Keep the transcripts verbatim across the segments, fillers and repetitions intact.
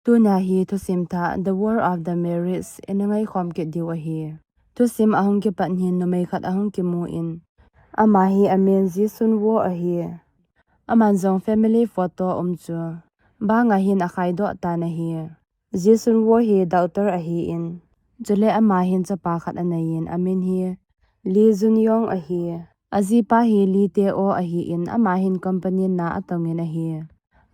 Tunia hi thusim thah The War of the Marriage ina ngaikhom kit diu ahi. Thusim ahung kipat hin numei khat ahung kimu in, ama hi amin Ji Sun Woo ahi. Aman jong family photo um chu banga hin akhaidoh tan ahi. Ji Sun Woo hi doctor ahin, chule ama hin chapa khat anei in, amin hi Lee Jun Yong ahi. Ajipa hi Lee Tae Oo ahin, ama hin company na atong in ahi.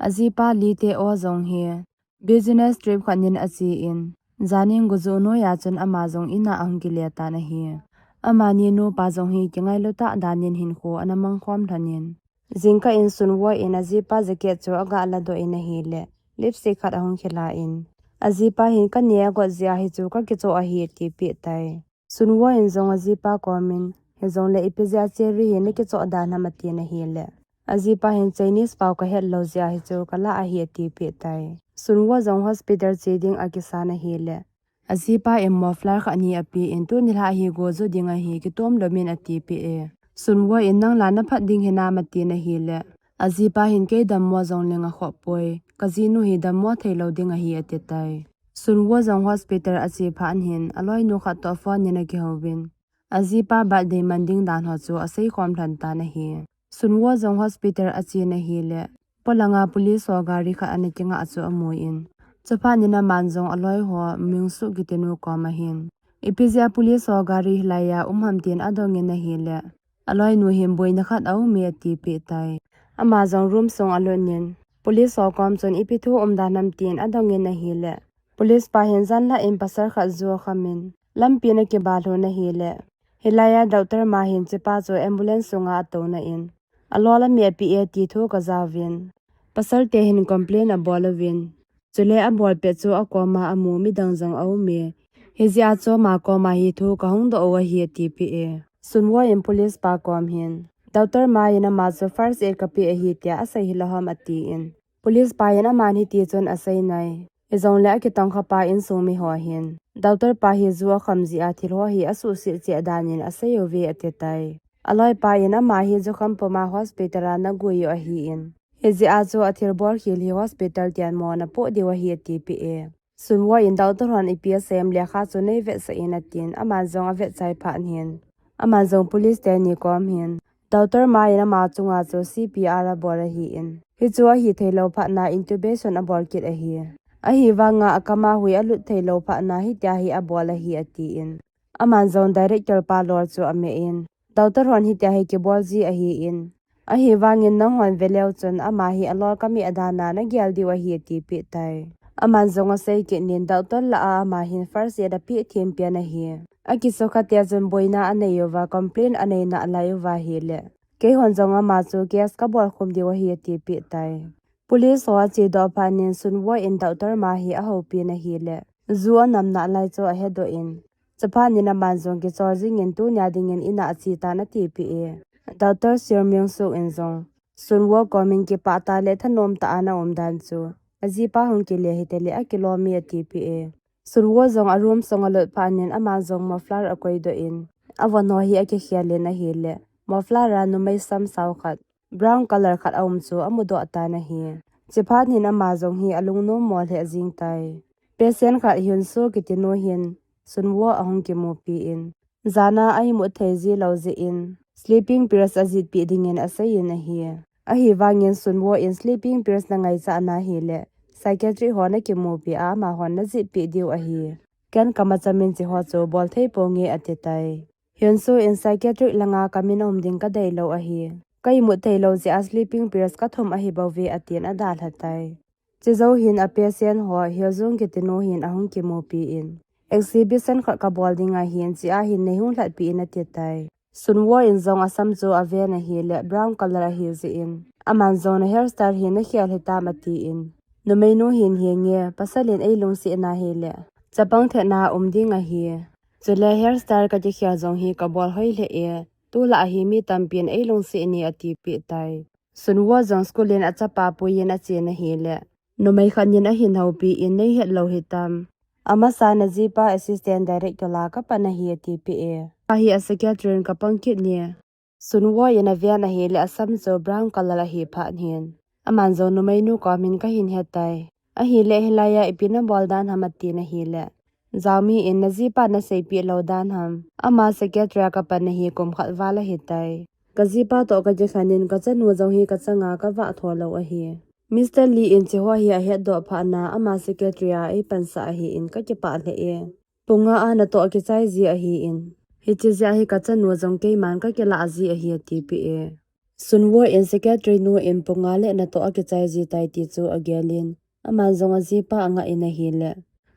Ajipa Lee Tae Oo jong hi business trip khat nin ache in, janin go jou noiya chun ama jong ina ahung kile tan ahi. Amani nupa jong hi kingailu tah danin hinkho ana mangkhom lhon in, jingkah in Sun Woo in ajipa jacket chu aga ladoh in ahile, lipstick khat ahung khela in, ajipa hin ka neh agot jeh a hichu ka kichoh ahi atipeh tai. Sun Woo in jong ajipa komin, hijongle ipi jeh a Cherry hi nakichoh dan ham atin ahile, ajipa hin Chinese pao kahet lou jeh a hichu kala ahi atipeh tai. Sun Woo jong hospital che ding akisan ahile, ajipa in muffler khat ni apen, tuni lha hi go jou ding ahi, kitom lou min atipeh e. Sun Woo in nang la naphat ding hinam atin ahile, ajipa hin kei dammo jongleng akhop poi, kajinu hi dammo thei lou ding ahi ati tai. Sun Woo jong hospital ache phat hin, aloinu khat toh phone nin akihouvin, ajipa birthday man ding dan ho chu aseikhom lhon tan ahi. Sun Woo jong hospital achen ahile, polanga police ho gari khat ana kingah chu amun, chuphat nin aman jong aloi ho Myung Suk kiti nu kom ahin, ipi jeh a police ho gari hilaiya um ham tin adongin ahile, aloinu hin boina khat aume atipeh tai. Ama jong room sung alut nin, police ho kom chun ipi thu um dan ham tin adongin ahile, police pa hin jan lhah in pasal khat ju akhamin, lampi in akibalhun ahile, hilaiya doctor ma hin chepa chu ambulance sunga atouna in, alol ameh apeh e ti thu kajauvin, pasalte hin complain abol uvin, chule abol pet chu akoma amu midang jong aume, hijeh a chu ama koma hi thu kahung doh u ahi atipeh e. Sun Woo in police pa kom hin, doctor ma in ama chu first aid kapeh ahi tia asei hilou ham atin, police pa in aman hiti chun asei nai. Hijongle akitongkha pa insung mi ho hin, doctor pa hi ju akham jeh a thil ho hi asuhset cheh danin asei uve ati tai. Aloi pa in ama hi jukham puma hospital a nagui u ahin, hijeh a chu athilbol khel hi hospital tian mo napoh diu ahi atipeh e. Sun Woo in doctor hon ipi asei em lekha chu neivetsah in atin, aman jong avet chai phat hin, aman jong police teni kom hin, doctor ma in ama chunga chu C P R abol ahin, hichu ahi theilou phatna intubation abol kit ahi. Ahivanga akama hui alut theilou phatna hitia hi abol ahi atin, aman jong director pa lol chu ameh in, doctor hon hitia hi kibol ji ahin, ahivangin nanghon veleu chun ama hi alol kameh dana nagel diu ahi atipeh tai. Aman jong asei kit nin, doctor lah a ama hin first aid apeh thempen ahi. Akisukha tia chun boina anei uva, complain anei nalai uva ahile, keihon jong ama chu case kabol khum diu ahi atipeh tai. Police ho achedoh phat nin Sun Woo in doctor ma hi ahoupi in ahile, ju anam nalai chu ahedoh in, chuphat nin aman jong kichol jingin tunia dingin in'a ache tan atipeh e. Doctor Seo Myung Suk in jong Sun Woo komin kipah tah le thanom tah a ana um dan chu, ajipa hung kile hitale akilom e atipeh e. Sun Woo jong a room sung alut phat nin aman jong muffler akoidoh in, avon ho hi akikhel in ahile, muffler a numei sam sao khat brown color khat aum chu amudoh tan ahi. Chuphat nin ama jong hi alungnom mo lheh jing tai. Patient khat Hyun Soo kiti nu hin Sun Woo ahung kimupi in, jana a imut thei ji lou jeh in sleeping pills ajetpeh dingin aseiyin ahi. Ahivangin Sun Woo in sleeping pills nangaichat na hile, psychiatric ho nakimupi a amahon najetpeh diu ahi. Ken kamachamin hiche ho chu bol thei ponge ati tai. Hyun Soo in psychiatric langa kamin aum ding kadeilou ahi. Ka imut theilou jeh a sleeping pills kathum ahibouve atin adalha tai. Chejou hin a patient ho Hyo Jung kiti nu hin ahung kimupi in, exhibition khat kabol ding ahin, hichea hin neihung lhatpeh in ati tai. Sun Woo in jong asam chu aven ahile brown color ahi jeh in, aman jong na hairstyle hi nakhel hitam atin, numeinu hin henge, pasal in eilungset na hile chapang thetna um ding ahi. Chule hairstyle kakikhel jong hi kabol hoi lheh e, tulai hi mi tampin eilungset e atipeh tai. Sun Woo jong school in achapa puiyin achen ahile, numei khat nin ahin houpi in, neihet lou hitam, amasan ajipa assistant director la kapan ahi atipeh e. Ahi a psychiatrist in kapang kit e. Sun Woo in aven ahile asam chu brown color ahi phat hin, aman jong numeinu komin kahin hetai, Ahileh hilaiya ipi nabol dan ham atin ahileh, Jaomi in najipa naseipeh lou dan ham, ama secretary a kapan ahi kum khat val ahitai. Kajipa toh kakikhen in kachanu jong hi kachanga kavah tho lou ahi. Mister Lee in hicheho hi ahetdoh phat na ama secretary a eipansah ahin kakipah lheh e. Pung nga a natoh akichai ji ahin, hiche jeh a hi kachanu jong keiman kakilah ji ahi atipeh e. Sunwoo in secretary nu in pung nga le natoh akichai ji tai ti chu agelin, aman jong ajipa angah in ahileh,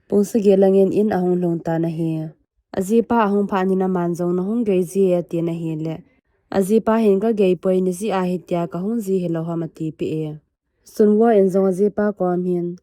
pung sagi langin in ahung lhung tan ahi. Ajipa ahung phat in aman jong nahung gei ji e atin ahileh, ajipa hin kagei poi, nijeh a hitia kahung ji hilou ham atipeh e. Sunwoo in jong ajipa kom hin,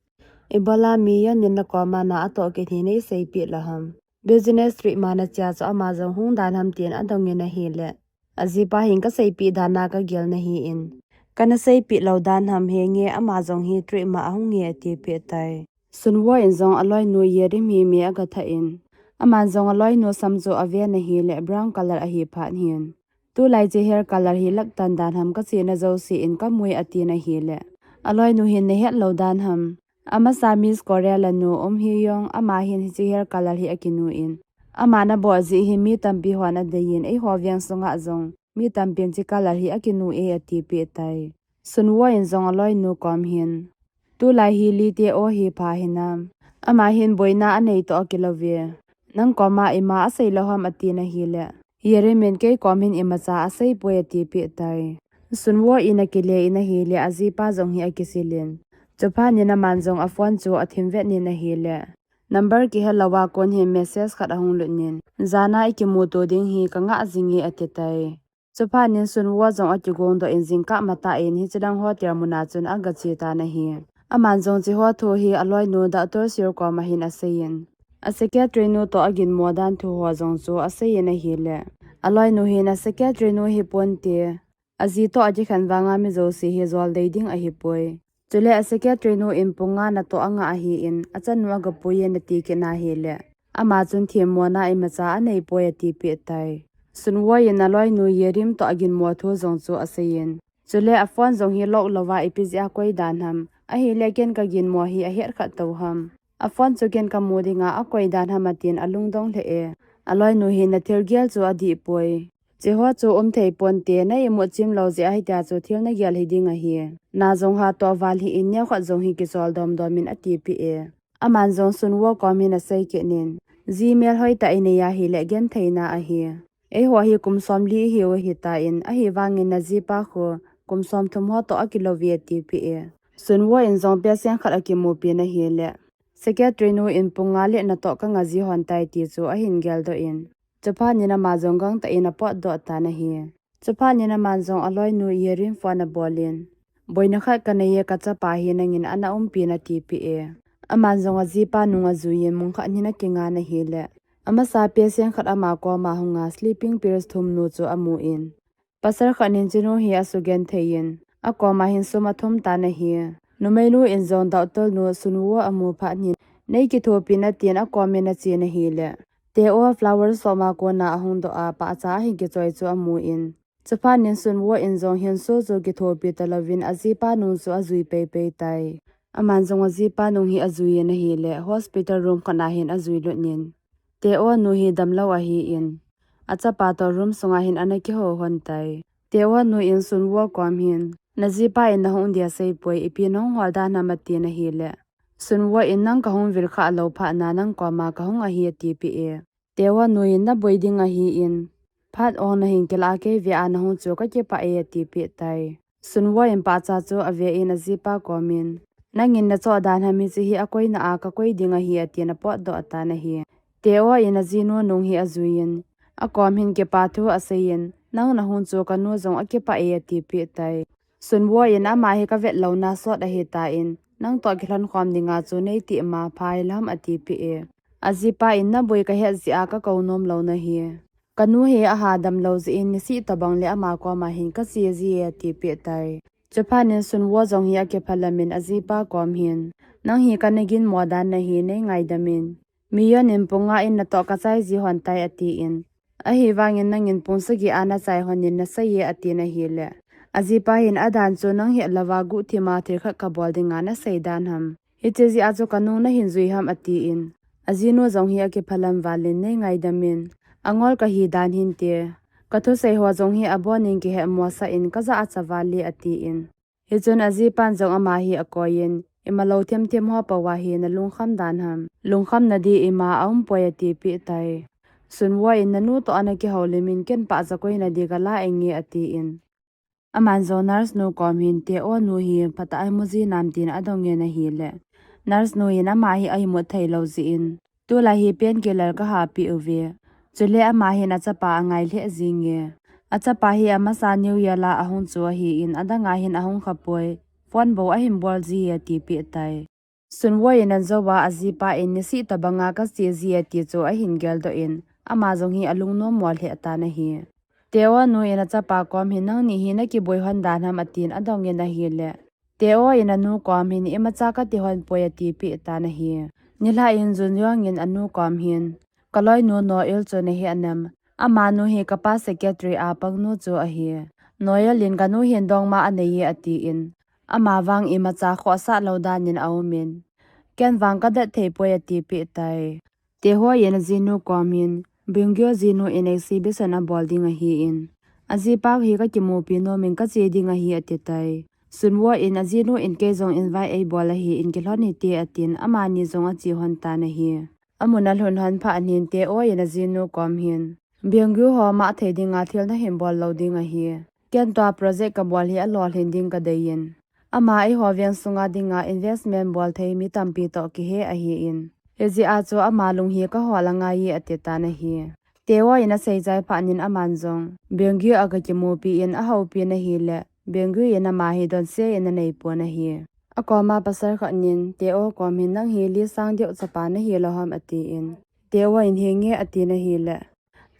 ibola Miyeon in nakoma na atoh kit hi neiseipeh lou ham? Business trip ma nache a chu ama jong hung dan ham tin adong in ahileh, ajipa hin kaseipeh dan a kagel nahin, kana seipeh lou dan ham, henge ama jong hi trip ma ahung e atipeh tai. Sunwoo in jong aloinu Yerim hi me agathah in, aman jong aloinu sam chu aven ahileh brown color ahi phat hin, tulai hiche hair color hi laktan dan ham kachena jouse in kamui atin ahileh, aloinu hin nahet lou dan ham, amasa Miss Korea lanu Um Hee Young, ama hin hiche hair color hi akinu in, ama nabol jeh hin mi tampi hon adeiyin eiho veng sunga jong mi tampin hiche color hi akinu e atipeh tai. Sunwoo in jong aloinu kom hin, tulai hi Lee Tae-woo hi pha hinam, ama hin boina anei toh akilouve, nang koma ima asei lou ham atin ahileh, Yerim in kei kom hin imacha aseipoi atipeh tai. Sunwoo in akile in ahileh ajipa jong hi akisil in, chuphat in aman jong aphone chu athim vet in ahileh, number kihe louva kon hin message khat ahung lut in, jana ikimuto ding hi kangah jinge ati tai. Chuphat in Sunwoo jong akigongdoh in jingkah matah in hichelang hotel muna chun agache tan ahi. Aman jong hicheho thu hi aloinu Doctor Seo koma hin aseiyin, asecretary nu toh aginmo dan thu ho jong chu aseiyin ahileh, aloinu hin asecretary nu hiponte, aji toh akikhen vanga mi jouse hi joldei ding ahipoi. Chule asecretary nu in pung nga natoh angah ahin, achanu agapuiyin ati kit na ahileh, ama chun themmona imacha aneipoi atipeh tai. Sunwoo in aloinu Yerim toh aginmo thu jong chu aseiyin, chule aphone jong hi lock louva ipi jeh a koi dan ham, ahileh ken kaginmo hi ahet khat tou ham, aphone chu ken kamu dinga akoi dan ham atin alungdong lheh e. Aloinu hin athilgel chu adihpoi. Hicheho chu umthei ponte, na imut chim lou jeh a hitia chu thil nagel hiding ahi. Na jong hatoh val hih in, neokhat jong hi kichol domdom in atipeh e. Aman jong Sunwoo kom hin asei kit in, Gmail hoitah inei ahileh gentheina ahi. Eiho hi kum somli ihiu ahitan, ahivangin najipa khu kum somthum ho toh akilouve atipeh e. Sunwoo in jong patient khat akimupin ahileh, secretary nu in pung nga le natoh kangah ji hon tai ti chu ahin geldoh in, chuphat in ama jong gangtah in apotdoh tan ahi. Chuphat in aman jong aloinu Yerim phone abol in, boina khat kanei e, kachapa hi nangin ana umpin atipeh e. Aman jong ajipa nung ajuiyin mun khat hin akingan ahileh, amasa patient khat ama koma hunga sleeping pills thum nu chu amun, pasal khat in hichenu hi asugenthei in, akoma hin sum athum tan ahi. Numeinu in jong doctor nu Sunwoo amu phat in, neikithopi in atin akomin achen ahileh, Tae-woo flower shop a kona ahungdoh a pahcha ahin kichoi chu amun, chuphat in Sunwoo in jong Hyun-soo chu kithopi talouvin ajipa nung chu ajui peipei tai. Aman jong ajipa nung hi ajuiyin ahileh, hospital room khat a hin ajuilut in, Tae-woo nu hi damlou ahin, achapa toh room sunga hin ana kihou hon tai. Tae-woo nu in Sunwoo kom hin, najipa in nahung dia seipoi, ipi nahung hol dan ham atin ahileh, Sunwoo in nang kahung vil khah lou phat na nang koma kahung ahi atipeh e. Tae-woo nu in naboi ding ahin, phat ong nahin kilah kei ve a nahung chu kakipah e atipeh tai. Sunwoo in pahcha chu aven ajipa komin, nangin nachoh dan ham hiche hi akoina a kakoi ding ahi atin apotdoh tan ahi. Tae-woo in ajinu nung hi ajuiyin, akom hin kipa thu aseiyin, nang nahung chu kanu jong akipah e atipeh tai. Sunwoo in ama hi kavet louna sot ahitan, nang toh kilhon khom dinga chu neiti ma pha hilou ham atipeh e. Ajipa in naboi kahet jeh a kakou nom lou nahi. Kanu hi aha damlou jeh in nisih tobang le ama koma hin kache ji e atipeh tai. Chuphat in Sunwoo jong hi akiphalam in ajipa kom hin, nang hi kana ginmo dan nahi, neingaidam in. Miyeon in pung nga in natoh kachai ji hon tai atin, ahivangin nangin pung sagi a nachai hon in nasei e atin ahileh, ajipa hin adan chu nang het louva guhthima thil khat kabol dinga nasei dan ham. Hiche jeh a chu kanung nahin jui ham, atin. Ajinu jong hi akiphalam valin, nei ngaidam in. Angol kahi dan hinte. Kathusei ho jong hi abonin kihemosah in, kajah a cha val e, atin. Hichun ajipan jong ama hi akoiyin, ima lou themthem ho pou a hi nalungkham dan ham. Lungkham nadi ima aumpoi atipeh tai. Sunwoo in nanu toh ana kihoulim in ken pahcha koi nadi kala enge atin. Aman jong nurse nu kom hin Teo nu hi phatah a imu ji nam tin adongin ahile. Nurse nu hin ama hi aimut thei lou jeh in. Tulai hi painkiller kahapeh uve. Chule ama hin achapa angai lheh jinge. Achapa hi amasa New Year a ahung chu ahin adang a hin ahung khapoi. Phone bou ahin bol ji e atipeh tai. Sunwoo in anjou a ajipa in nisih tobang a kache ji e ti chu ahin geldoh in. Ama jong hi alungnom mo lheh tan ahi. Teo nu in achapa kom hin nangni hi nakiboi hon dan ham atin adongin ahile. Teo in anu kom hin imacha kati hon poi atipeh tan ahi. Nilhah in Junyoung in anu kom hin. Kaloinu Noel chu nahe nam. Amanu hi kapa secretary a pangnu chu ahi. Noel in kanu hin dongma anei e atin. Ama vang imacha khohsah lou dan in aumin. Ken vang kadet thei poi atipeh tai. Teo in ajinu kom hin, Byungyo jinu in exhibition abol ding ahin. Ajipa hi kakimupi nomin kache ding ahi ati tai. Sunwoo in ajinu in kei jong invite eibol ahin kilhon hite atin amani jong ache hon tan ahi. Amun alhun hon phat in Teo in ajinu kom hin. Byungyo ho mah thei dinga thil nahin bol lou ding ahi. Ken tua project kabol hi alolhin ding kadeiyin. Ama eiho veng sunga dinga investment bol thei mi tampi toh kihe ahin. Hijeh a chu ama lung hi kahol angai e ati tan ahi. Teo in asei chai phat in aman jong. Byungyo a kakimupi in ahoupi in ahile. Byungyo in ama hi donse in anei pon ahi. Akoma pasal khat in Teo kom hin nang hi Lee Sang Deok chapa nahi lou ham atin. Teo in henge atin ahile.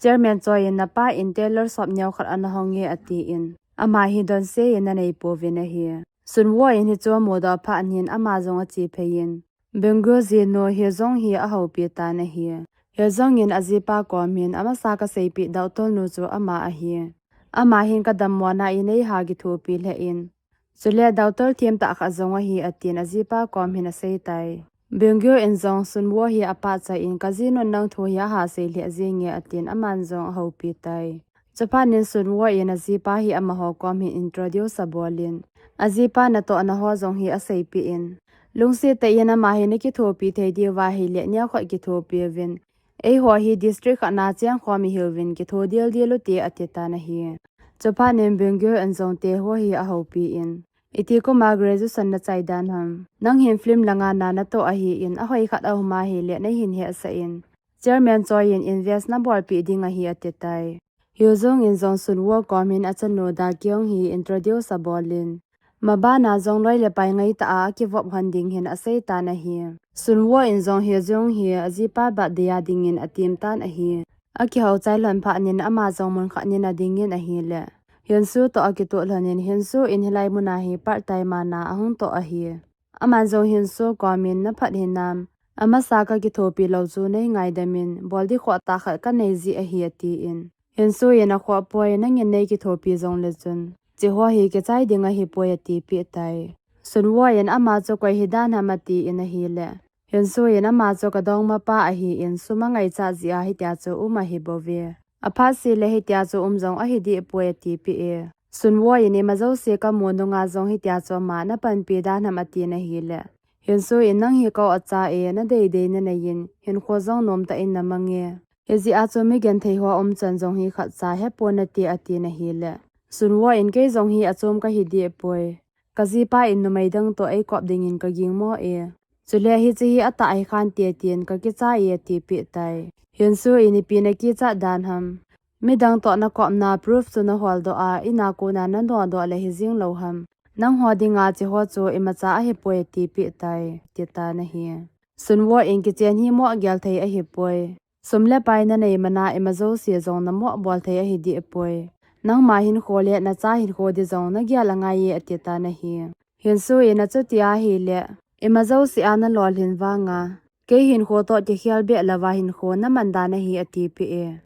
Chairman Choi in napa in tailor shop neo khat ana hong e atin. Ama hi donse in anei pouvin ahi. Sunwoo in hichu amudoh phat in ama jong ache phei in. Byungyo jinu Hyejeong hi ahoupi tan ahi. Hyejeong in ajipa kom hin amasa kaseipeh doctor nu chu ama ahi. Ama hin kadammona in eiha kithopi lheh in. Chule doctor themtah khat jong ahi atin ajipa kom hin asei tai. Byungyo in jong Sunwoo hi apahcha in kajinun nang thu hi aha sei lheh jinge atin aman jong ahoupi tai. Chuphat in Sunwoo in ajipa hi amaho kom hin introduce abol in. Ajipa natohna ho jong hi aseipeh in. Lungset tah in ama hi nakithopi thei diu ahile neokhat kithopi uvin. Eiho hi district khat na chengkhom ihiuvin kitho dildil ute ati tan ahi. Chuphat in Byungyo in jong Teo hi ahoupi in. Iti kum a graduation nachai dan ham. Nang hin film langa na natoh ahin ahoi khat aum ahile neihin hetsah in. Chairman Choi in invest nabolpeh ding ahi ati tai. Hyejeong in jong Sunwoo kom hin achanu Da Kyung hi introduce abol in. Mabana jong loi le pai ngaitah a akivop hon ding hin asei tan ahi. Sunwoo in jong Hyejeong hi ajipa birthday a dingin atem tan ahi. Akihou chai lhon phat in ama jong mun khat in adingin ahile. Hyunsu toh akitoh lhon in Hyunsu in hilai muna hi part time a na ahung toh ahi. Aman jong Hyunsu kom in naphat hinam. Amasa kakithopi lou chu nei ngaidam in, bol ding khoh tah khat kanei jeh ahi atin. Hyunsu in akhoh poi nangin nei kithopi jongle chun. Hicheho hi kichai ding ahipoi atipeh tai. Sunwoo in ama chu koi hidan ham atin ahile. Hyunsu in ama chu kadongmapa ahin sum angaichat jeh a hitia chu um ahibouve. Aphat seh le hitia chu um jong ahi dehpoi atipeh e. Sunwoo in ima jouse kamu nunga jong hitia chu ama napanpi dan ham atin ahile. Hyunsu in nang hi kou acha e, nadei dei nanei in, hinkho jong nomtah in namang e. Hijeh a chu mi genthei ho umchan jong hi khatcha hepon nate atin ahile. Sunwoo in kei jong hi achom kahi dehpoi. Kajipa in numei dang toh eikop dingin kagingmo e. Chule hiche hi atah hikhante tin kakicha e atipeh tai. Hyunsu in ipi nakichat dan ham. Midang toh nakopna proof chu naholdoh a, in a kona nanodoh le hijing lou ham. Nangho dinga hicheho chu imacha ahipoi atipeh tai, ati tan ahi. Sunwoo in kichen hi moh gel thei ahipoi. Sum le pai nanei mana ima jouse jong namoh bol thei ahi dehpoi. Nangma hinkho le nacha hinkho ding jong nagel angai e ati tan ahi. Hyunsu in achuti ahile, ima jouse a nalolhin vanga. Kei hinkho toh kikhel beh louva hinkho naman dan ahi atipeh e.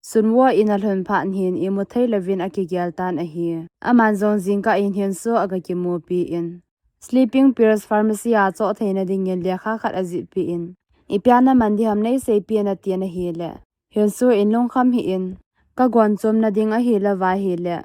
Sunwoo in alhun phat in imu thei louvin akigel tan ahi. Aman jong jingkah in Hyunsu agakimupi in. Sleeping Pills Pharmacy a choh theina dingin lekha khat ajih peh in, "Ipi a naman ding ham, nei seipeh in," atin ahile, Hyun Soo in lungkham hih in, "Ka gon chomna ding ahi lou va ahile,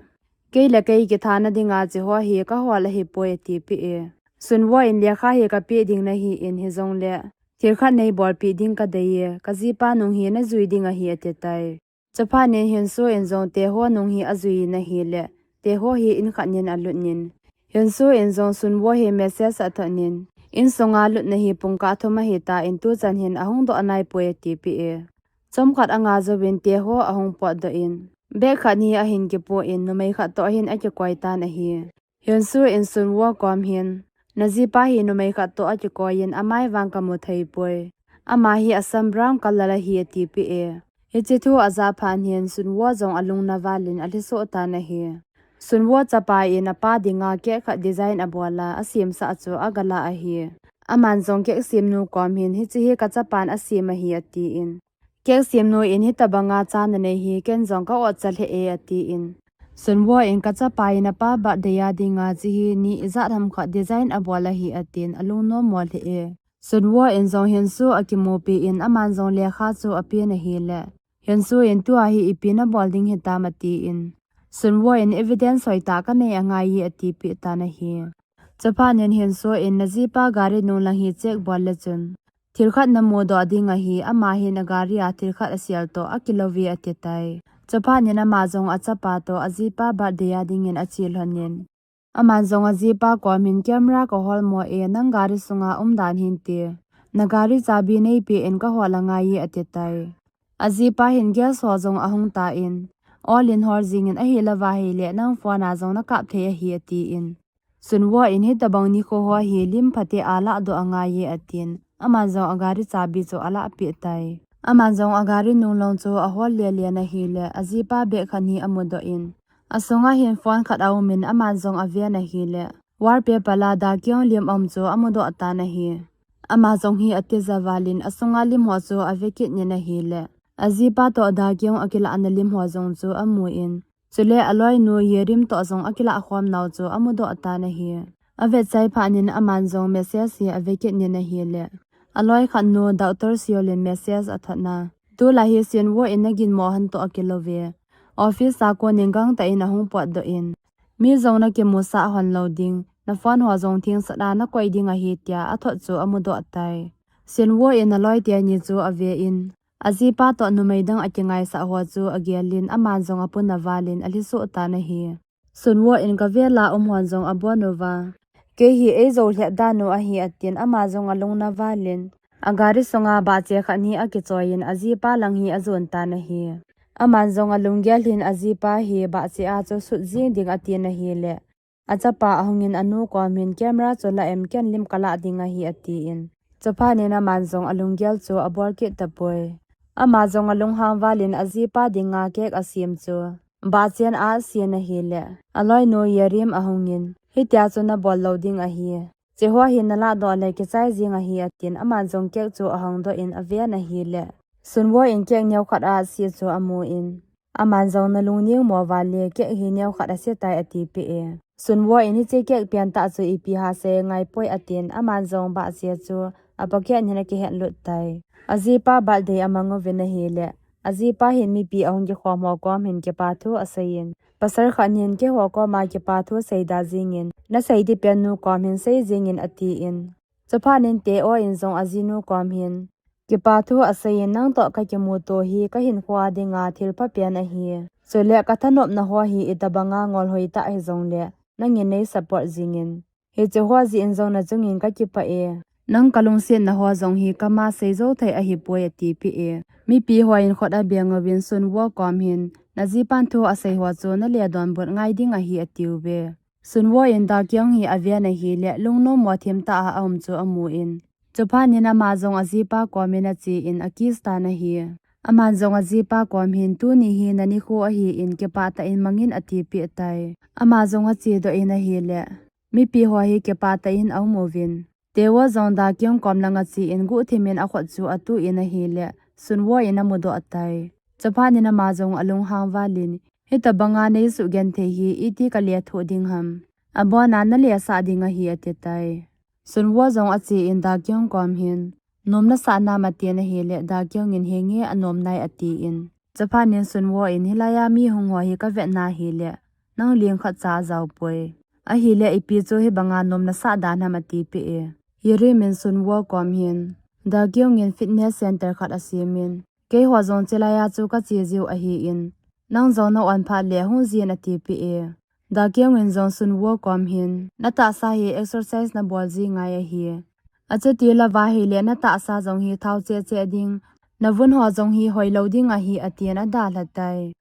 kei le kei kithana dinga hiche ho hi ka hol ahipoi," ati peh e. Sun Woo in, "Lekha hi kapeh ding nahi in, hijongle thil khat nei bolpeh ding kadei e, ka jipa nung hi najui ding ahi," ati tai. Chuphat in Hyun Soo in jong Tae Ho nung hi ajui in ahile, Tae Ho hi in khat in alut in, Hyun Soo in jong Sun Woo hi message athot in, "Insunga lutna hi pungkah thum ahitan, tuchan hin ahung doh naipoi," ati peh e. Chomkhat anga jouvin Tae Ho ahung potdoh in, bag khat hi ahin kipoh in, numei khat toh hin akikoi tan ahi. Hyun Soo in Sun Woo kom hin, "Najipa hi numei khat toh akikoi in, amai vang kamu theipoi. Ama hi asam brown color ahi," ati peh e. Hiche thu ajah phat in Sun Woo jong alung na val in alhisoh tan ahi. Sun Woo chapa in apa dinga cake khat design abol a, asemsah chu agalah ahi. Aman jong cake semnu kom hin, "Hiche hi kachapan asem ahi," atin, "Cake semnu in hitabanga cha nanei hi ken jong ka otcha lheh e," atin. Sun Woo in, "Kachapa in apa birthday a dinga hiche hi ni ijat ham khat design abol ahi," atin, alungnom mo lheh e. Sun Woo in jong Hyun Soo akimupi in, aman jong lekha chu apen ahile, Hyun Soo in, "Tua hi ipi nabol ding hitam?" atin, Sun Woo in, "Evidence hoitah kanei angai e," ati peh tan ahi. Chuphat in Hyun Soo in, "Najipa gari nung lang hi check bol le chun, thil khat namudoh ding ahi, ama hin agari a thil khat asel toh akilou ve," ati tai. Chuphat in ama jong achapa toh ajipa birthday a dingin ache lhon in, aman jong ajipa kom hin, "Camera kahol mo e, nang gari sunga umdan hinte. Nagari chabi neipeh in kahol angai e," ati tai. Ajipa hin gas ho jong ahung tan, "Ol in hol jing in, ahi lou va ahile nang phone a jong nakap thei ahi," atin. Sun Woo in, "Hitabang nikho ho hi lim phatea lahdoh angai e," atin, aman jong agari chabi chu alah peh tai. Aman jong agari nung lang chu ahol lele in ahile, ajipa bag khat hi amudoh in, asunga hin phone khat aum in, aman jong aven ahile, wallpaper a Dakyung lim aum chu amudoh tan ahi. Ama jong hi atija val in, asunga lim ho chu ave kit in ahile, ajipa toh Dakyung akilahna lim ho jong chu amu in, chule aloinu Yerim toh jong akilah khom nau chu amudoh tan ahi. Avechai phat in aman jong message hi ave kit in ahile, aloi khat nu Doctor Seol in message athot in, "Tulai hi Sun Woo in naginmo hon toh akilou ve. Office a kon in gangtah in ahung potdoh in, 'Mi jong nakimusah hon lou ding, na phone ho jong thengsel a nakoi ding ahi,' tia athot chu amudoh tai." Sun Woo in aloi teni chu ave in, ajipa toh numei dang akingaisah ho chu agel in, aman jong apuna val in alhisoh tan ahi. Sun Woo in, "Kavel a um hon jong abon uva, kei hi eijou lhep dan u ahi," atin, ama jong alung na val in, agari sunga bahche khat hi akichoi in, ajipa lang hi ajon tan ahi. Aman jong alunggel in ajipa hi bahche a chu sut jing ding atin ahile, achapa ahung in anu kom hin, "Camera chu la em, ken lim kalah ding ahi," atin. Chuphat in aman jong alunggel chu abol kit tapoi. Ama jong alunghang val in ajipa dinga cake asem chu bahchen a asen ahile, aloinu Yerim ahung in, "Hitia chu nabol lou ding ahi. Hiche ho hi nalahdoh le kichai jing ahi," atin, aman jong cake chu ahong doh in aven ahile, Sun Woo in cake neo khat a ase chu amu in, aman jong, "Nalung neng mo val e, cake hi neo khat ase tai," ati peh e. Sun Woo in, "Hiche cake pen tah chu ipi ham sei ngai poi," atin, aman jong bahche chu apocket in akihen lut tai. Ajipa birthday amang uvin ahile, ajipa hin mipi ahung kikhom ho kom hin kipa thu asei in, pasal khat in, "Keiho koma kipa thu seida jing in, nasei ding pen nu kom hin sei jing in," atin. Chuphat in Tae O in jong ajinu kom hin, "Kipa thu asei in, nang toh kakimuto hi kahinkho a dinga thil pha pen ahi. Chule kathanopna ho hi itabanga ngol hoitah hijongle, nangin nei support jing in. Hiche ho jeh in jong nachung in kakipah e. Nang kalungsetna ho jong hi kama seijou thei ahipoi," ati peh e. Mipi hon khut abeng uvin Sun Woo kom hin, "Najipan thu asei ho chu nale donbut ngai ding ahi," ati uve. Sun Woo in Dakyung hi aven ahile, lungnom mo thim tah a aum chu amu in, chuphat in ama jong ajipa kom in ache in akiss tan ahi. Aman jong ajipa kom hin, "Tuni hi nanikho ahi in, kipah tah in mang in," ati peh tai. Ama jong achedoh in ahile, mipi ho hi kipah tah in aum uvin, Tae O jong Dakyung kom lang ache in guhthim in akhut chu atu in ahile, Sun Woo in amudoh tai. Chuphat in ama jong alunghang val in, "Hitabanga neisugenthei hi iti kalethuh ding ham? Abon a nalesah ding ahi ati tai. Sunwoo jong achen Dakyung kom hin, nom nasah nam atin ahile, Dakyung in henge anom nai atin. Chuphat in Sunwoo in hilai a mi hung ho hi kavet na hile, nang ling khat cha ajao poi. Ahile ipi chu hibanga nom nasah dan ham atipeh e. Yuri min Sunwoo kom hin, Dakyung in fitness center khat asemin, keiho jong chilai a chu kache jiu ahin, nang jong na-on phat le hung jin atipeh e. Dakyung in jong Sunwoo kom hin, natahsa hi exercise nabol ji ngai ahi. Achuti louva hile natahsa jong hi thao cheh cheh ding, navun ho jong hi hoilou ding ahi atin adalha tai.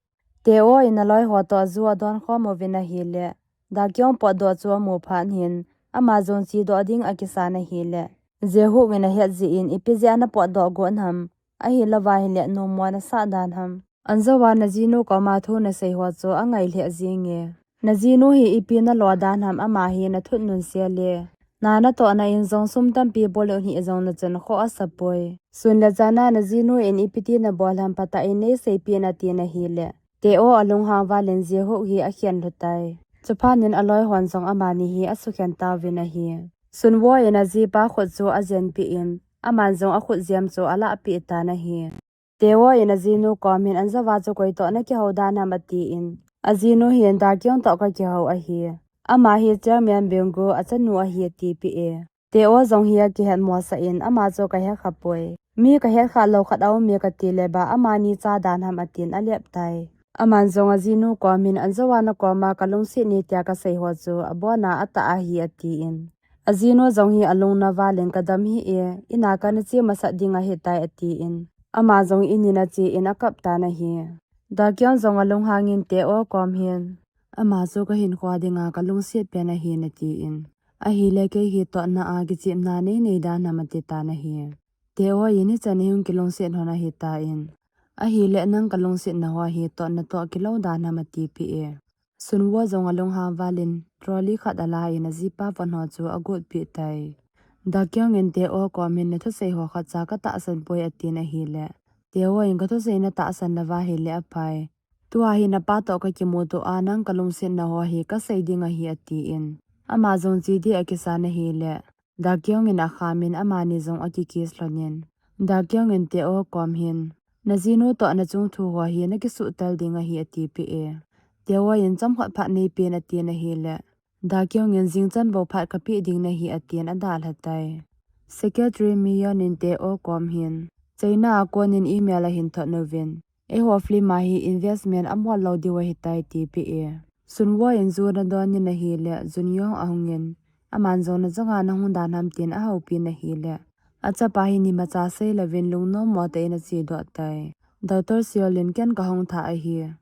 Teo in aloi ho toh ju adon khom uvin ahile, Dakyung potdoh chu amu phat hin, ama jong chedoh ding akisan ahile, Jehuk in ahet jin, ipi jeh a napotdoh got ham, ahilouva hile nom mo nasah dan ham. Anjoa najinu koma thu nasei ho chu angai lheh jinge. Najinu hi ipi nalo dan ham, ama hi nathut nunse le. Na natohna in jong sum tampi bol u hih jong nachan khoh asapoi. Sun le jan a najinu in ipi ti nabol ham, phatah in neiseipeh in atin ahile, Teo alunghang val in Jehuk hi akhen lhu tai. Chuphat in aloi hon jong amani hi asukhen tauvin ahi. Sunwoo in ajipa khut chu ajenpeh in, aman jong akhut jem chu alahpeh tan ahi. Teo in ajinu kom hin, anjoa chu koi toh nakihou dan ham atin, ajinu hin, Dakyung toh kakihou ahi. Ama hi chairman Byung-gu achanu ahi atipeh e. Teo jong hi akihet mosah in, ama chu kahet khapoi. Mi kahet khalou khat aume kati le ba, amani cha dan ham atin alep tai. Aman jong ajinu kom hin, anjoa nakoma kalungset ni tia kasei ho chu abon a atah ahi atin. Ajinu jong hi alungna val in kadam hih e, in a kana che masat ding ahitai atin. Ama jong in in achen akap tan ahi. Dakyung jong alunghang in Teo kom hin, ama chu kahinkhoa dinga kalungset pen ahin atin. Ahile kei hi totna a kichepna neinei dan ham ati tan ahi. Teo in hichan ihung kilungset hon ahitan, ahile nang kalungsetna ho hi totna toh kilou dan ham atipeh e. Sunwoo jong alunghang val in trolley khat alan ajipa von ho chu agotpeh tai. Dakyung in Teo kom hin nathusei ho khatcha katahsan poi atin ahile, Teo in kathusei natahsan louva hile aphai. Tua hi napa toh kakimuto a nang kalungsetna ho hi kasei ding ahi atin. Ama jong che ding akisan ahile, Dakyung in akham in amani jong akikiss lhon in, Dakyung in Teo kom hin, najinu toh nachung thu ho hi nakisuhtel ding ahi atipeh e. Teo in chomkhat phat neipen atin ahile, Dakyung in jingchan bou phat kapeh ding nahi atin adalha tai. Secretary Miyon in Teo kom hin, China a kon in email ahin thot uvin, eiho film a hi investment amol lou diu ahitai tipeh e. Sunwoo in ju nadon in ahile, Junyong ahung in, aman jong najah a nahung dan ham tin ahoupi in ahile, achapa hin imacha seilouvin lungnom mo tah in achedoh tai. Doctor Seol in ken kahung tha ahi.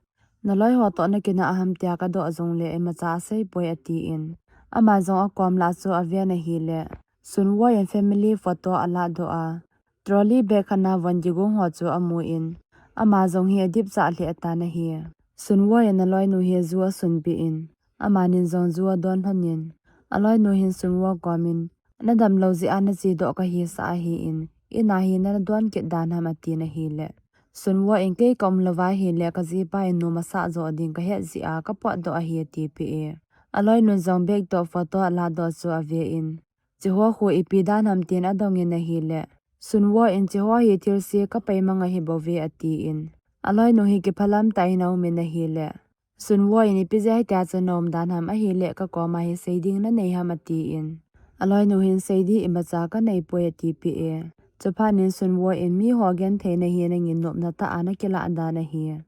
Naloi ho toh nakinah ham tia kadoh jongle imacha asei poi atin. Ama jong akom lah chu aven ahile, Sunwoo in family photo alahdoh a, trolley bag khat a von kigong ho chu amun, ama jong hi adipchah lheh tan ahi. Sunwoo in aloinu hi ju asunpeh in, amanin jong ju adon lhon in, aloinu hin Sunwoo kom in, nadamlou jeh a nachedoh kahisah ahin, in a hi nadon kit dan ham atin ahile, Sunwoo in kei kaum louva hile kajipa in nom asah joh ding kahet jeh a kapotdoh ahi atipeh e. Aloinun jong bag toh photo alahdoh chu aven, cheho khu ipi dan ham tin adong in ahile, Sunwoo in cheho hi thilse kapaimang ahi bouve atin, aloinu hi kiphalam tah in aum in ahile, Sunwoo in ipi jeh a hitia chu naum dan ham ahile kakoma hi sei ding nanei ham atin, aloinu hin sei ding imacha kanei poi atipeh e. Chuphat in Sunwoo in miho gentheina hi nangin nopna tah a nakilah dan ahi.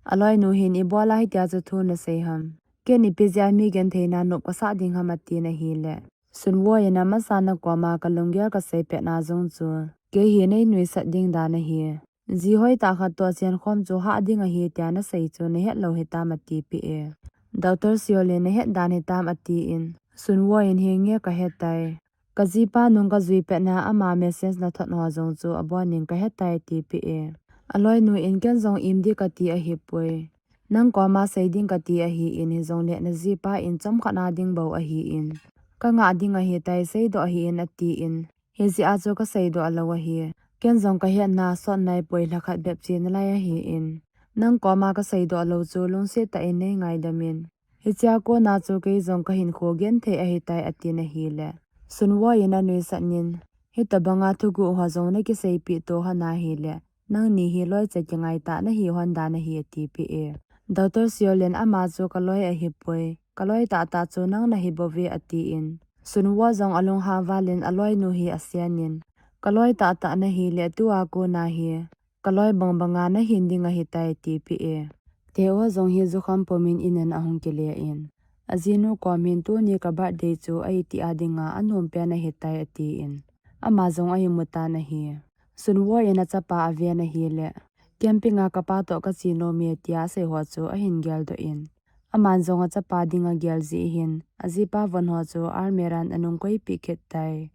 Aloinu hin ibola hitia chu thu nasei ham, ken ipi jeh a mi gentheina nop kasah ding ham atin ahile, Sunwoo in amasa nakoma kalunggel kasei petna jong chu, kei hi neinuisat ding dan ahi. Ji hoitah khat toh chenkhom chu hah ding ahi tia nasei chu nahet lou hitam atipeh e. Doctor Seol in nahet dan hitam atin, Sunwoo in henge kahetai. Kajipa nung kajui petna ama message nathot ho jong chu abonin kahetai atipeh e. Aloinu in ken jong im ding kati ahipoi. Nang koma sei ding kati ahin, hijongle najipa in chomkhat a ding bou ahin, kangah ding ahitai seidoh hih in atin, hijeh a chu kaseidoh lou ahi. Ken jong kahetna sot naipoi, lhakhat bep che nalai ahin, nang koma kaseidoh lou chu lungset tah in neingaidam in. Hichea kona chu kei jong kahinkho genthei ahitai, atin ahile, Sunwoo in anuisat in, hitabanga thuguh ho jong nakiseipeh to hon ahile, nangni hi loicha kingaitah nahi hon dan ahi, atipeh e. Doctor Seol in, ama chu kaloi ahipoi, kaloi tahtah chu nang nahi bouve, atin, Sunwoo jong alunghang valin aloinu hi asenin, kaloi tahtah nahile tua kona hi kaloi bangbanga nahin ding ahitai, atipeh e. Tae-woo jong hi jukham pumin in a ahung kile in, ajinu kom hin tuni ka birthday chu aiti a dinga anom pen ahitai, atin, ama jong a-imu tan ahi. Sunwoo in achapa aven ahile, camping a kapa toh kache nome, tia asei ho chu ahin geldoh in, aman jong achapa dinga gel jeh hin, ajipa von ho chu almirah in anung koipeh kit tai.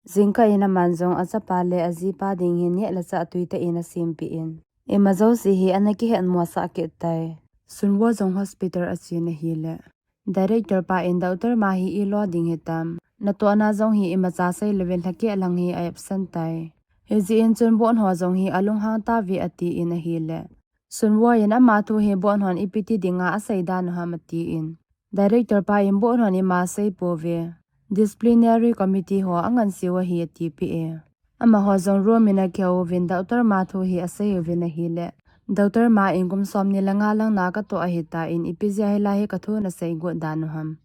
Jingkah in aman jong achapa le ajipa ding hin neh le chah tuitah in asempeh in, ima jouse hi ana kihetmosah kit tai. Sunwoo jong hospital achen ahile, director pa in, Doctor Ma hi ilo ding hitam, natohna jong hi imacha seilouvin lhakeh lang hi a-absent tai. Hijeh in chun bon ho jong hi alunghang tauve, atin ahile, Sunwoo in, ama thu hi bon hon ipi ti dinga asei dan u ham, atin, director pa in, bon hon ima seipouve, disciplinary committee ho anganseu ahi, atipeh e. Amaho jong room in akihou uvin Doctor Ma thu hi asei uvin ahile, Doctor Ma in, kum somni le nga lang na katoh ahitan, ipi jeh a hilai hi kathu nasei got dan u ham?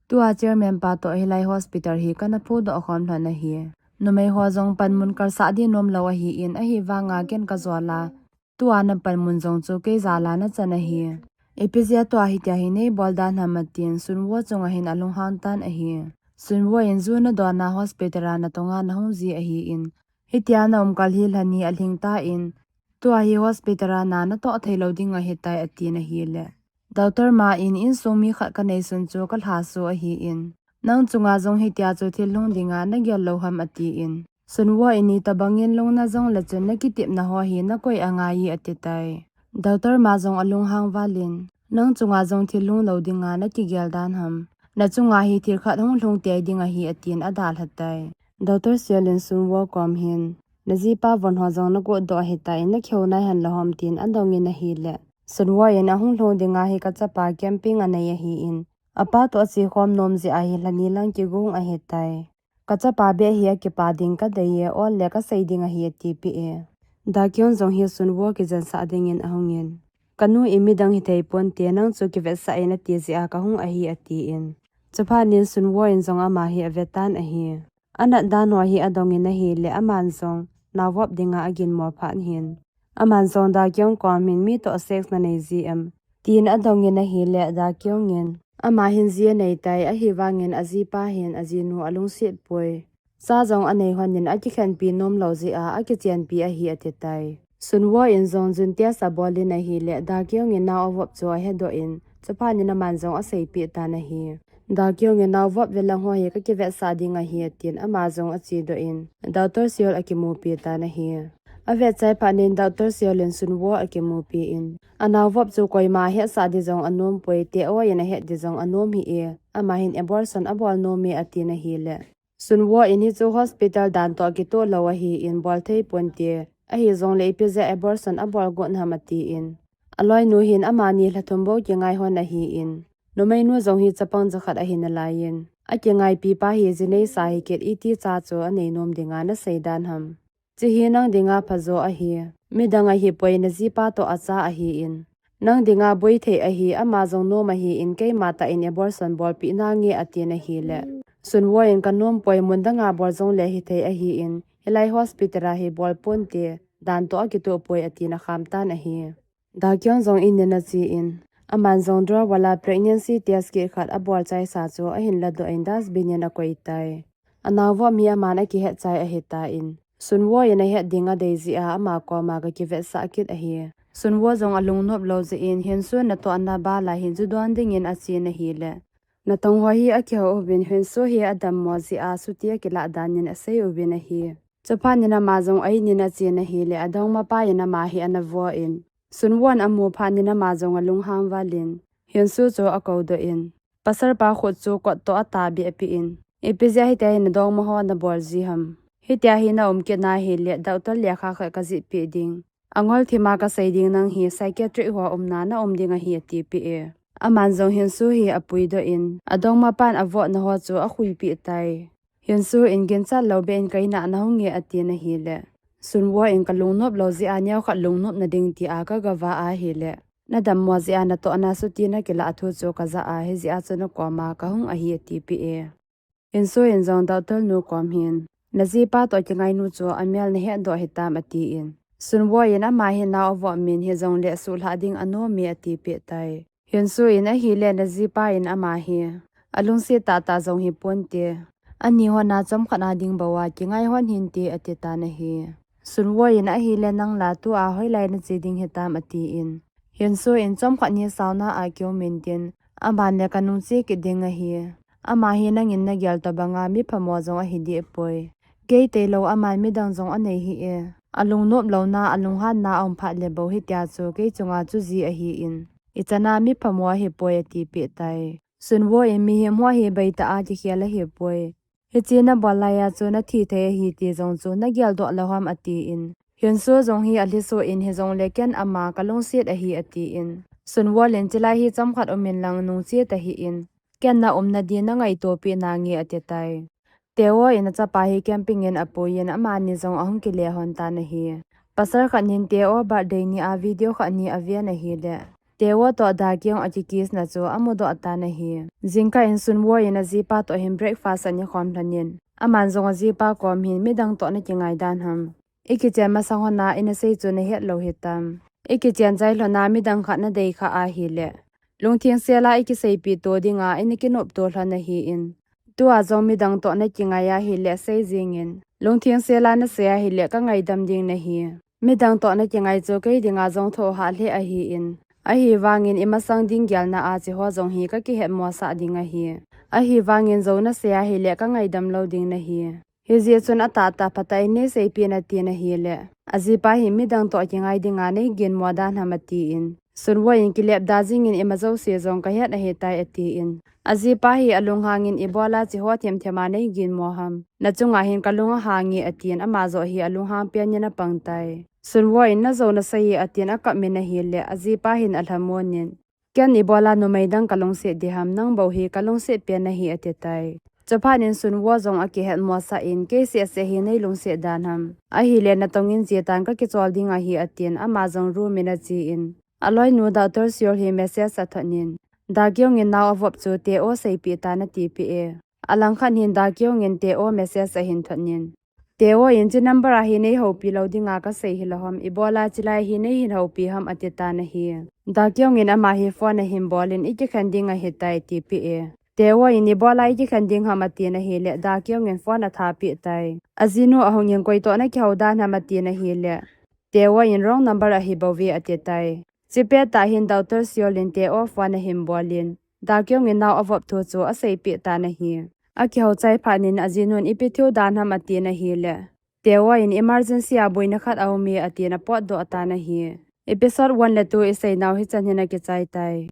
Tua chairman pa toh hilai hospital hi kana phudoh khom lhon ahi. Numei ho jong panmun kalsah ding nomlou ahin, ahivanga ken kajol a, tua napanmun jong chu kei jal a nachan ahi. Ipi jeh a tua hitia hi neibol dan ham, atin Sunwoo chunga hin alunghang tan ahi. Sunwoo in, ju nadon a hospital a natonga nahung ji ahin, hitia naum kal hi lhani alhing tan, tua hi hospital a na natoh theilou ding ahitai, atin ahile, Doctor Ma in, insung mi khat kaneisun chu kalhaso ahin, nang chunga jong hitia chu thil lhung dinga nagel lou ham, atin, Sunwoo in, itabangin lungna jongle chun nakitepna ho hi nakoi angai e, atitai. Doctor Ma jong alunghang valin, nang chunga jong thil lhung lou dinga nakigel dan ham? Nachunga hi thil khat hung lhung tei ding ahi, atin adalha tai. Doctor Seol in Sunwoo kom hin, najipa von ho jong nagot doh ahitan, nakihou nai hen la hom, tin adongin ahile, Sunwoo in, ahung lhung dinga hi kachapa camping anei ahin, apa toh ache khom nom jeh a hi lhani lang kigong ahitai. Kachapa beh hi akipa ding kadei e, ol le kasei ding ahi, atipeh e. Dakyung jong hi Sunwoo kijensah dingin ahungin, kanu in midang hithei ponte, nang chu kivetsah in ati jeh a kahung ahi, atin, chuphat in Sunwoo in jong ama hi avetan ahi. Anat dan ho hi adongin ahile, aman jong naovop dinga aginmo phat hin, aman jong Dakyung kom hin, mi toh sex nanei ji em? tin adongin ahile, Dakyung in, ama hin ji aneitai, ahivangin ajipa hin ajinu alungset poi, cha jong anei lhonin akikhenpi nomlou jeh a akichenpi ahi, atitai. Sunwoo in jong jun test abol in ahile, Dakyung in nao avop chu ahedoh in, chuphat in aman jong aseipeh tan ahi. Dakyung in, naovop velang ho hi kakivetsah ding ahi, atin, ama jong achedoh in, Doctor Seol akimupi tan ahi. Avet chai phat in Doctor Seol in Sunwoo akimupi in, anaovop chu koima ahetsah ding jong anompoi, Tae-woo in ahet ding jong anom hih e, ama hin abortion abol nome, atin ahile, Sunwoo in, hichu hospital dan toh kitoh lou ahin, bolthei ponte, ahijongle ipi jeh a abortion abol got ham, atin, aloinu hin amani lhathum bou kingai lhon ahin, numeinu jong hi chapang jakhat ahi nalaiyin, akingaipi pa hi ji neisa hikit, iti cha chu anei nom dinga nasei dan ham? Chehi nang dinga phajo ahi, midang ahipoi, najipa toh acha ahin, nang dinga boithei ahi, ama jong nom ahin, keima tah in abortion bolpeh nange, atin ahile, Sunwoo in, kanompoi, mun danga bol jongle hithei ahin, hilai hospital a hi bol ponte, dan toh akitoh poi, atin akham tan ahi. Dakyung jong in in achen, aman jong drawer a pregnancy test kit khat abol chaisa chu ahin ladoh in dustbin in akoitai. Anaovop hi aman akihet chai ahitan, Sunwoo in ahet ding adei jeh a ama koma gakivetsah kit ahi. Sunwoo jong alungnop lou jeh in, Hyun-soo natohna bal a hin ju don dingin achen ahile, natong ho hi akihou uvin, Hyun-soo hi adammo jeh a scooty akilah dan in asei uvin ahi. Chuphat in ama jong a-in in achen ahile, adongmapa in ama hi anavoh in, Sunwoo in amu phat in ama jong alunghang valin, Hyun-soo chu akoudoh in, pasalpa khut chu kot toh atahbehpeh in, ipi jeh a hitia hi nadongma ho nabol ji ham? Hitia hi naum kit na hile, doctor lekha khat kajihpeh ding, angol thima kasei ding, nang hi psychiatric ho umna naum ding ahi, atipeh e. Aman jong Hyunsu hi apuidoh in, adongma pan avohna ho chu akhuipeh tai. Hyunsu in, "Ginchat lou beh in kei nah nahung nge?" atin ahile, Sunwoo in, "Ka lungnop lou jeh a neokhat lungnopna ding tia kagavah ahile, nadammo jeh a natohna chuti nakilah thu chu kajah a, hijeh a chu nakoma kahung ahi," atipeh e. Hyunsu in jong doctor nu kom hin, "Najipa toh kingainu chu amel nahetdoh hitam?" atin. Sunwoo in, "Ama hi nao avoh min hijongle suhlhah ding anom e," atipeh tai. Hyunsu in, "Ahile najipa in ama hi alungset tahtah jong hiponte, ani hon a chomkhat a ding bou a kingai hon hinte," atitan ahi. Sunwoo in, "Ahile nang la tua hoilai nache ding hitam?" atin. Hyunsu in, "Chomkhat ni sauna a kium intin, aman le kanungche kit ding ahi. Ama hi nangin nagel tobanga miphamo jong ahi dehpoi. Kei tailou aman midang jong anei hih e. Alungnop louna, alunghanna aum phat le bou hitia chu kei chunga chu ji ahin, ichan a miphamo ahipoi," atipeh tai. Sunwoo in, "Mihem ho hi baitah a kikhel ahipoi. Hiche nabol laiya chu nathi thei ahi ti jong chu nageldoh lou ham?" atin. Hyunsu jong hi alhiso in, "Hijongle ken ama kalungset ahi," atin. Sunwoo in, "Chulai hi chomkhat um inlang nungche tahih in, ken naumna din nangaitopeh nange?" atitai. Taewoo in achapa hi camping in apuiyin, amani jong ahung kile lhon tan ahi. Pasal khat nin Taewoo birthday ni a video khat ni aven ahile, Taewoo toh Dakyung akikiss na chu amudoh tan ahi. Jingkah in Sunwoo in ajipa toh hin breakfast ana khom lhonin, aman jong ajipa kom hin, "Midang toh nakingai dan ham? Ikichen masang lhona inasei chu nahet lou hitam? Ikichen chai lhona midang khat nadei kha ahile, lungtheng sela ikiseipeh to dinga ina kinopto lhon ahin, tua jong midang toh nakingai ahile sei jingin, lungtheng sela nasei ahile kangaidam ding nahi. Midang toh nakingai chu kei dinga jong thohhah lheh ahin, ahivangin imasang ding gelna a hicheho jong hi kakihetmosah ding ahi. Ahivangin jou nasei ahile kangaidam lou ding nahi. Hijeh chun atahtah phatah in neiseipeh in," atin ahile, ajipa hin, "Midang toh kingai dinga neiginmo dan ham?" atin. Sunwoo in, "Kilepda jingin imajouse jong kahet ahitai," atin. Ajipa hi alunghangin, "Ibola hicheho themthem a neiginmo ham? Nachunga hin kalung ahange," atin, ama joh hi alunghang penin apang tai. Sunwoo in, "Najou nasei e," atin akapmin ahile, ajipa hin alhamonin, "Ken ibola numei dang kalungset diham, nang bou hi kalungset pen nahi," atitai. Chuphat in Sunwoo jong akihetmosah in, "Kei sehseh hi neilungset dan ham? Ahile natongin jetan kakichol ding ahi," atin, ama jong room in achen, aloinu Doctor Seol hi message athot in, "Dakyung in nao avop chu Taewoo seipeh tan," atipeh e. Alangkhat hin Dakyung in Taewoo message ahin thot in, Taewoo in, "Hiche number a hi neihoupi lou dinga kasei hilou ham, ibola chulai hi neihin houpi ham?" atitan ahi. Dakyung in ama hi phone ahin bolin, "Ikikhen ding ahitai," atipeh e. Taewoo in, "Ibola ikikhen ding ham?" atin ahile, Dakyung in phone athapeh tai. Ajinu ahungin, "Koi toh nakihou dan ham?" atin ahile, Taewoo in, "Wrong number ahibouve," atitai. Chupet tah hin Doctor Seol in Taewoo phone ahin bolin, Dakyung in nao avop thu chu aseipeh tan ahi. Akihou chai phat in ajinun, "Ipi thu dan ham?" atin ahile, Taewoo in, "Emergency a boina khat aume," atin apotdoh tan ahi. Episode one le two iseinau hichan hin akichai tai.